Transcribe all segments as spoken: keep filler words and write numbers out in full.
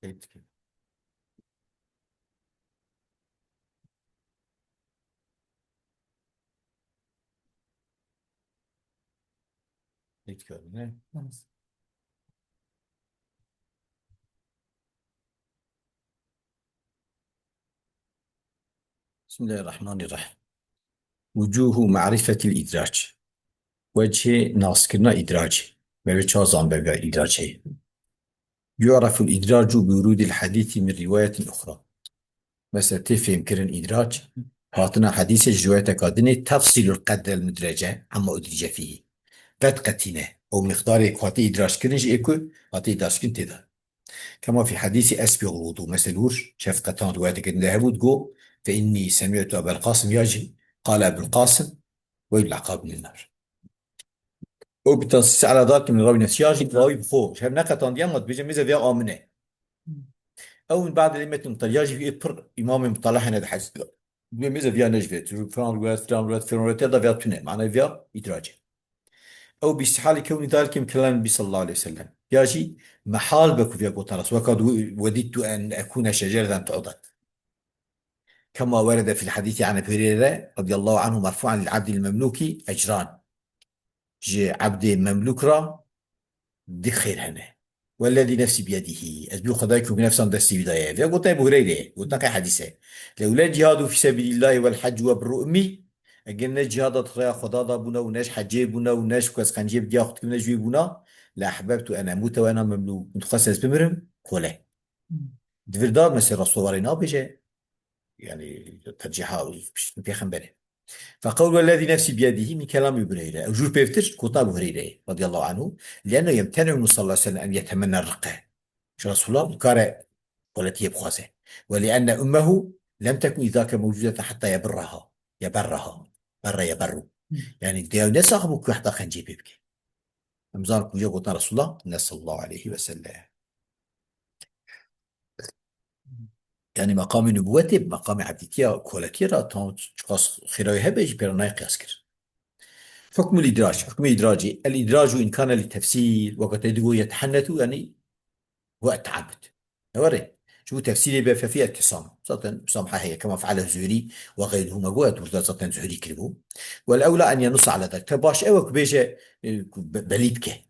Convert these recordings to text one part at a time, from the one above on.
Peki. Peki, ne? بسم الله الرحمن الرحيم. وجوه معرفة الإدراج. Wecihê naskirina îdracê. Me wê çawa zanbe vê îdracê. يعرف الإدراج بورود الحديث من رواية أخرى. Mesela tê fêmkirin îdrac, hatina hedîsê ji rivayeteka dinê tefsîlul qedrel mudrece, amma udrice fîhî. Qet qetîne. Ew miqdarê ku hate îdrac kirin ji ê ku hate îdrac kirin tê de. Kema fî hedîsî esbî û wudû. Mesela wir, şefqetan rivayeteke din de hebû, digo, "Fe innî semî'tu Ebel Qasim yacî, qale Ebul Qasim, weylul aqab min nar." Ew bi tesîs ala zalike min rawî nefsî, ya jî rawî bi xwe, ji hev neqetandiye, ama dibêje mêze vêya a min e. Ew min ba'de lê metin mutal, ya jî vî pir îmamê mutala hene di hedîs de. Dibê mêze vêya ne ji vê, tu filan riwayet, filan riwayet, filan riwayet, ya da vêya tune, manayê vêya îdrac e. Ew bi îstîhalî kewnî zalike min kelam Nebî sallallahu aleyhi ve sellem. Ya jî mehal be ku vêya gotan rast, weka du-, wedîttu en ekûne şecereten tu'dad. Kema werede fil hedîsî an Ebî Hureyre radiyallahu anhu merfu'an lil abdil memlûkî ecran. Ji ebdê memlûk re di xêr hene. Wellezî nefsî biyedihî. Ez bi Xwedayê ku nefsan destê wî de ye. Vê gotinê Ebû Hureyre ye. Gotina qey hedîs e. Lewle cihadu fî sebîlîllahî wel heccu we birru ummî. Eger ne cihada di rêya Xweda de bûna û ne ji hecê bûna û ne ji ku ez qenciyê bi diya xwe dikim ne ji wî bûna. Le ehbebtu en emûte we ena memlûk. Min dixwest ez bimirim kole. Di vir de mesela Resulullah warê nabêje. Yani tercîha piştî pêxemberê. Feqewlu wellezî nefsî biyedihî min kelamî Hureyre. Ew jûr pêvtir gotina Ebû Hureyre radiyallahu anhu. Li'ennehu yemteni'u min sallallahu aleyhi ve sellem en yetemenna rıkke. Ji Resulullah dikare koletiyê bixwaze. Ve li'enne ummehu lem tekun izake mewcudeten hatta yeberraha. Yeberraha. Berre yeberru. Yani diya ne sax bû ku heta xencê pê bike. Em zan ku ya gotina Resulullah ne sallallahu aleyhi ve sellem. Yani meqamê nubûwetê bi meqamê ebdîtiya kolekiyê re tam çiqas xêra wê hebe jî pê re nayê qiyas kir. Hukmul îdrac, hukmê îdracê, el îdracu in kane li tefsîr, weke te digo yetehennetu, yani huwa te'ammud. Ne were? Çi bu tefsîrê be fefî el tisam. Zaten musamha heye, kema fe'ale Zuhri ve gayruhu me got, burada zaten Zuhri kiribû. Wel ewla en yenusa ala dalik. Te baş ew ku bêje, e, ku be-, belî bike.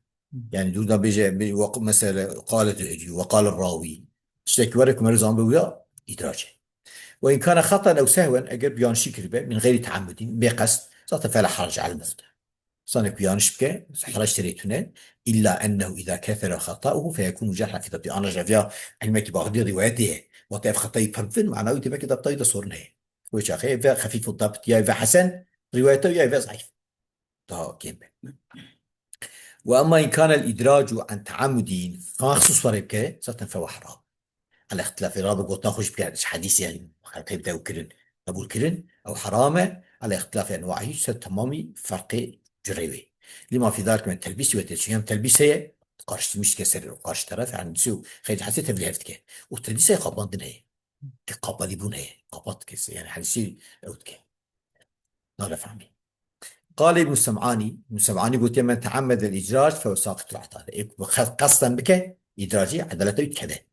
Yani dûrdan bêje, bê-, waq-, mesela, qale Zuhri, ve qale rawî. Tiştekî were ku meriv zanbe wîya îdrac e. Ve in kane xatan ew sehwen, eger bi yanişî kiribe, min geyri teammudîn, bê qest, zaten fela harac alel muxta. Sanê ku yaniş bike, harac terê tune, illa ennehu iza kethera xatauhu feyekunu cerhan fî dabtî. Ana ji vêya ilmekî baxdî rîwayetê ye. Wextê ev xetayî pir bin, mana wî demek ki dabtayî de sorun heye. Wê çaxê ve xefîf û dabt, ya ve hesen, rîwayete ya ve zayîf. Daha kêm be. Ve emma in kanel îdracu an teamudîn, maxsus ferê bike, zaten fewa heram. Ala îxtilafê rabe gotina xwe jî bike, ji hedîsê, yani, xelqê bide û kirin, qebûl kirin, ew heram e, ala îxtilafê enwaî ser temamî ferqê curê wê. Lima fî zalike min telbîs ve tecrîh, hem telbîs heye, karşıtmış dike ser o karşı taraf, yani, dişê û xêr hesê tevlî hev dike. Û telbîs heye, xapandin heye. Te qapalîbûn heye. Qapat kes, yani hedîsî ew dike. Nare fehmî. Qal Ibn Sem'anî, Ibn Sem'anî gotiye, "Men teammedel îcrac fe saqitul adale." Ê ku bi qe-, qesten bike, îdracî, edaleta wî dikeve.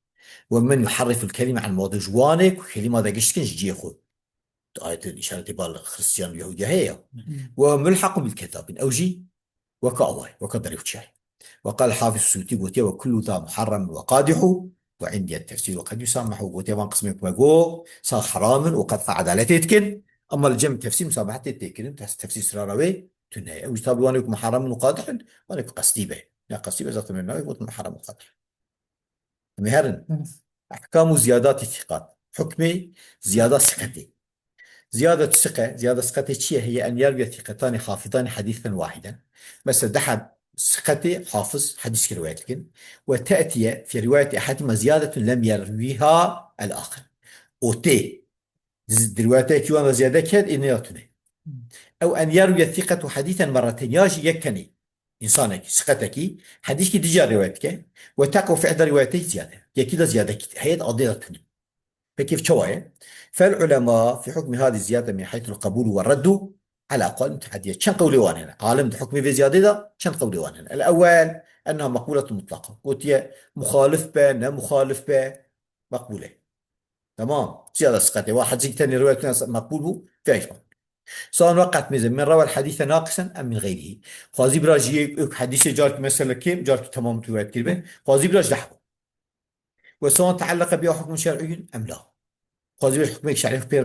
"Ve men yuharriful kelime an mewdi." Ji wan ê ku kelîma de giş dikin ji cihê xwe. Ayetê îşaretê bal Xristiyan û Yahûdiya heye ya. Ve mulhaqun bil kezabin. Ew jî weka away, weka berê çiyay. Ve qal Hafiz Sûtî gotiye, "Ve kullu za muharrem ve qadihu ve indi tefsîr ve qed yusamehu." Gotiye, van qismê ku me got, sa heram in û qedxa edaletê dikin, ama li cem tefsîr musamehetê tê kirin, tes-, tefsîr sirara wê tune ye. Ew jî tabi wan ê ku muharrem in û qadih in, wan ê ku qestî be. Ya qestî be zaten me nayê got muharrem û qadih. Em ê herin. Hı. Ehkamu ziyadati siqat. Hukmê ziyada siqetê. Ziyada siqe, ziyada siqetê çi ye? Hiye en yerwiye siqetani hafizani hadîsen wahiden. Mesela, deh heb siqetê hafiz hedîs ki rivayet dikin. Ve te'tiye fi rivayeti ehadîma ziyadetun lem yerwiha el axir. O tê. Di, di rivayetê ki wan da ziyade ket, ê nê da tune. Ew en yerwiye siqetu hadîsen merreteyn. Ya jî yek tenê. Însanekî, siqetekî, hedîskî dica rivayet dike. Ve tequ fi ihda rivayeteyh ziyade. Yekî de ziyade kî heye, adê de tune. Peki çawa ye? Fel ulema fi hukmi hadi ziyade min heythul qebûl ve reddu ala aqwal mutehadiye. Çend qewlê wan hene? Alim di hukmê vê ziyadê de çend qewlê wan hene? El ewwel, enha meqûletun mutlaqa. Gotiye muxalif be, ne muxalif be. Meqbûl e. Tamam. Ziyade siqetê. Wa hecî tenê rivayet kene meqbûl bû, vê jî meqbûl. Sual, وقت mêze, من روى الحديث ناقصا أم من غيره. Xwazî bira ji yek hedîsê carkî mesela kêm, carkî tamam rivayet kiribe. Xwazî bira ji deh bû. وسواء تعلق بها حكم شرعي أم لا. Xwazî bira hukmê şerî pê,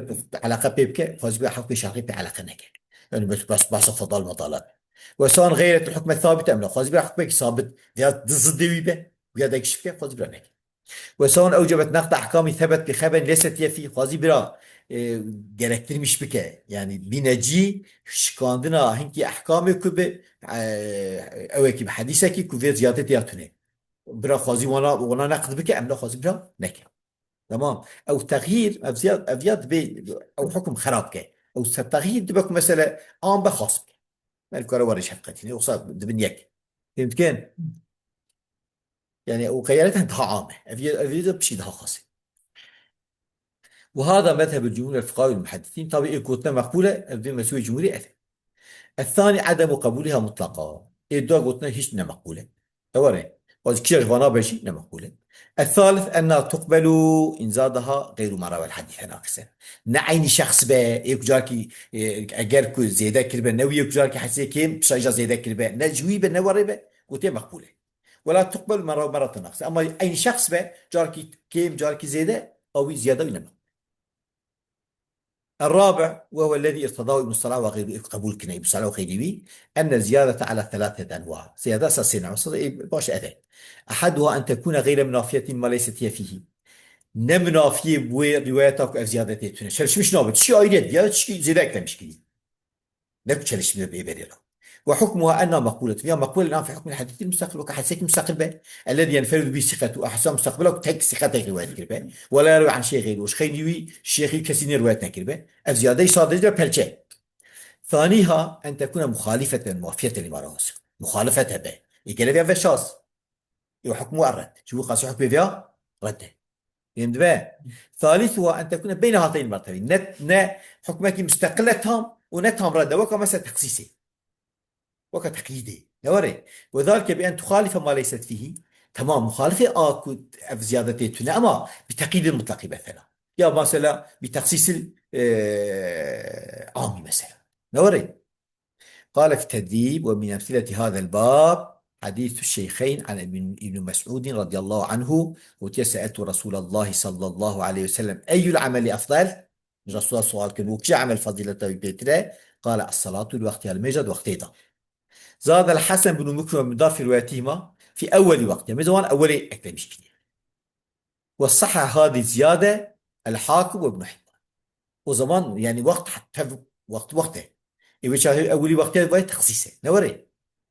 eleqe pê bike, xwazî bira hukmê şerî pê eleqe neke. Yani bes, bes, bes fedal medalat. وسواء غيرت الحكم الثابت أم لا. Xwazî bira hukmekî sabit, ya di zidê wî be, ya da kişi bike, xwazî bira neke. وسواء أوجبت نقض أحكام ثبت بخبر ليست هي فيه. Xwazî bira, e, gerektirmiş bike. Yani bîne cî şikandina hinkî ehkamê ku bi, e, ewekî bi hedîsekî ku vê ziyadetê ya tune. Bira xwazî wana, wana neqd bike, em la xwazî bira neke. Tamam. Ew texyîr, ev ziyad, ev ya dibê, ew hukm xerab ke. Ew se texyîr dibe ku mesele am be xas bike. Belkare warê şefqetîne, yoksa dibin yek. Fêm dikin? Yani o xeyaleten daha am e. Ev, ev de pişî daha xas e. وهذا مذهب الجمهور الفقهاء والمحدثين. Tabi ê gotina meqbûl e, ev dê mesûyê cumhurî ev e. الثاني عدم قبولها مطلقا. Ê dua gotina hiç ne meqbûl e. Ew were. Xwazî kî ji vana be jî ne meqbûl e. الثالث أنها تقبل إن زادها غير من روى الحديث ناقصا. Ne eynî şexs be, ê ku carkî, e, eger ku zêde kiribe, ne wî yê ku carkî hesê kêm, pişta jî zêde kiribe, ne ji wî be, ne werê be, gotê meqbûl e. ولا تقبل من روى مرة ناقصة. Ama eynî şexs be, carkî kêm, carkî zêde, ew wî ziyade wî ne meqbûl. الرابع وهو الذي ارتضاه ابن الصلاح وغيره, qebûl kine Ibn Salah û xeyrî wî, أن الزيادة على ثلاثة أنواع. Ziyade ser sê ne, ser, e, baş ev e. أحدها أن تكون غير منافية لما ليست هي فيه. Ne minafiyê wê rîwayeta ku ev ziyade tê tune. Çelişmiş nabe. Tişkî ayrı ya tişkî zêde eklemiş kiriye. Ne ku çelişmiyor bi êberê re. وحكمها أنها مقبولة. Ya meqbul e, في حكم الحديث المستقل, weke hedîsekî musteqil be. الذي ينفرد به ثقة, ehsa musteqbila ku tek siqetek rivayet kiribe. ولا يروي عن شيخ غيره. Ji xeynî wî, şêxî kesî ne rivayet nekiribe. Ev ziyade sadece pelçe. ثانيها أن تكون مخالفة وافية لما رواه الثقة. Muxalifet hebe. Ê gele vê ve şaz. Ê hukmu erret. Ji bo qasî hukmê vê red e. Fêm dibe? ثالثها أن تكون بين هاتين المرتبتين. Ne, ne hukmekî musteqil e tam û ne tam red e. Weka mesela teksîsê. Weka teqyîdê. Ne were? وذلك بأن تخالف ما ليست فيه. Tamam, muxalifê a ku ev ziyadetê tune ama bi teqyîdin mutlaqî mesela. Ya mesela bi teksîsil, e, amî mesela. Ne were? قال في التدريب: ومن أمثلة هذا الباب حديث الشيخين عن ابن، ابن مسعود رضي الله عنه، وتي سألت رسول الله صلى الله عليه وسلم: أي العمل أفضل؟ Resulullah sual kir, û kî emel fazîleta wî bêtir e? قال: الصلاة لوقتها, li mêja di wextê de. زاد الحسن بن مكرم بن ضاف في روايتهما في أول وقتها. Mêza wan ewelê eklemiş kiriye. وصحح هذه الزيادة الحاكم وابن حبان. O zaman, yani, wext, tev-, wext, wext e. Ê wê çaxê ewilî wextê vay texsîs e. Ne were?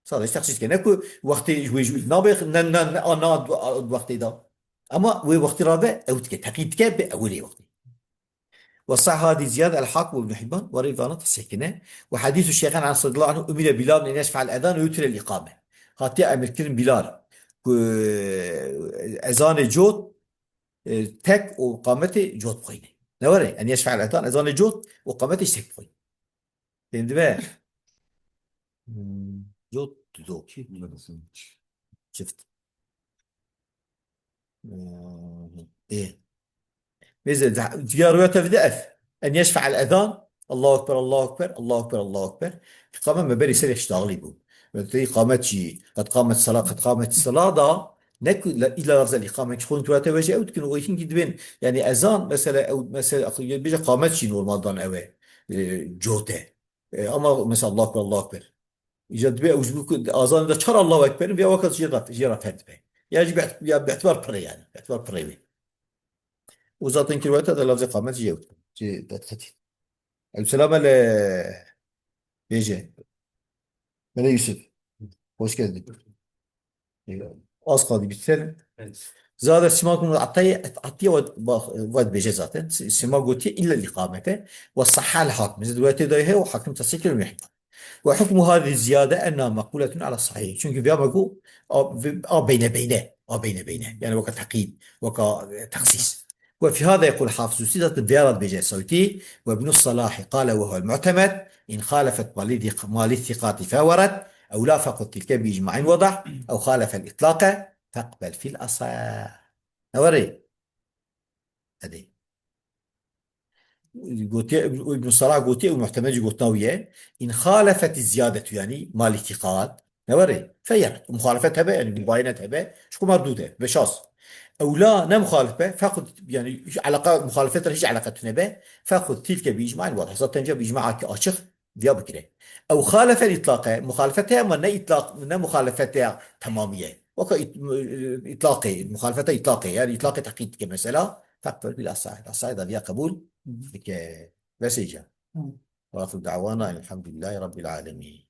Sadece texsîs ke. Ne ku wextê ji wê ji wî nabe, ne, ne, ne, a, na, du, a, du wextê da. Ama wê wextê rabe, ew dike. Teqîd dike bi ewilê wextê. وصحح هذه الزيادة الحاكم وابن حبان, warê vana tesîh kine. وحديث الشيخين عن رسول الله عنه أمر بلال أن يشفع الأذان ويوتر الإقامة. Hatiye emir kirin Bilal ku ezanê cot, e, tek û qametê cot bixwîne. Ne were? أن يشفع الأذان, ezanê cot û qametê ji tek bixwîne. Fêm dibe? Hmm, cot dizokî. Çift. Ê. Mêze, ya rivayeta vide ev. أن يشفع الأذان. الله أكبر، الله أكبر، الله أكبر، الله أكبر. Îqame me berî serê ştaxlî bû. Wextê îqamet jî, قد قامت الصلاة، قد قامت الصلاة da, ne ku la, îla lafza îqame ki xwin turate wece ew dikin, o hingî dibên, yani ezan, mesela, ew, mesela, bêje qamet jî normaldan ew e, e, cote. E, ama mesela, الله أكبر، الله أكبر. Îca dibê ew ji bo ku azanê de çar Allahu Ekber in, vê weka jê re, jê re ferd be. Ya jî bi, ya bi îtibar pir e yani. Bi îtibar pir e wê. Û zaten ki rivayeta de lafzê qamet jê ew. Jê derketî. Ew selame le bêje. Mele Yusuf. Hoş geldin. Az qadî bî ser. Zade simakum atiye, atiye ve, ve dibêje zaten. Sima gotiye illa îqamete. وصححه الحاكم. Zî rivayetê de heye û hakim tesîh kir û Ibn Hibban. وحكم هذه الزيادة أنها مقبولة على الصحيح. Çünkü vêya me got, a, a beyne beyne, a beyne beyne. Yani weka teqyîd, weka, e, texsîs. وفي هذا يقول حافظ السيوطي, zaten vêya re dibêje Suyutî, وابن الصلاح قال وهو المعتمد، إن خالفت ما للث-، ما للثقات فهو رد، أو لا فقل تلك بإجماع وضح، أو خالف الإطلاق فاقبل في الأصح. Ne were? Edê. Gotiye, Ibn Salah gotiye, û muhtemel jî gotina wî ye. In xalefet ziyadetu, yani malikî qal. Ne were? Fe yebtul. Muxalefet hebe, yani mubayenet hebe. Şku mardûd e. Ve şas. Ew la ne muxalef be, fexud, yani hiç alaka, muxalefet hiç alaka tune be. Fexud tilke bi icmain wadih. Zaten bi icma ki açık diya bikire. Ew xalefel itlaqe, muxalefet heye ama ne itlaq, ne muxalefet ya tamamiye. Waka it-, itlaqê, muxalefeta itlaqê, yani itlaqê tehkîk dike mesela. Fekfir bil asaid. Asaid da viya qebûl dike. Bes îca. Hı. Wa axiru da'wana elhamdülillahi rabbil alemin.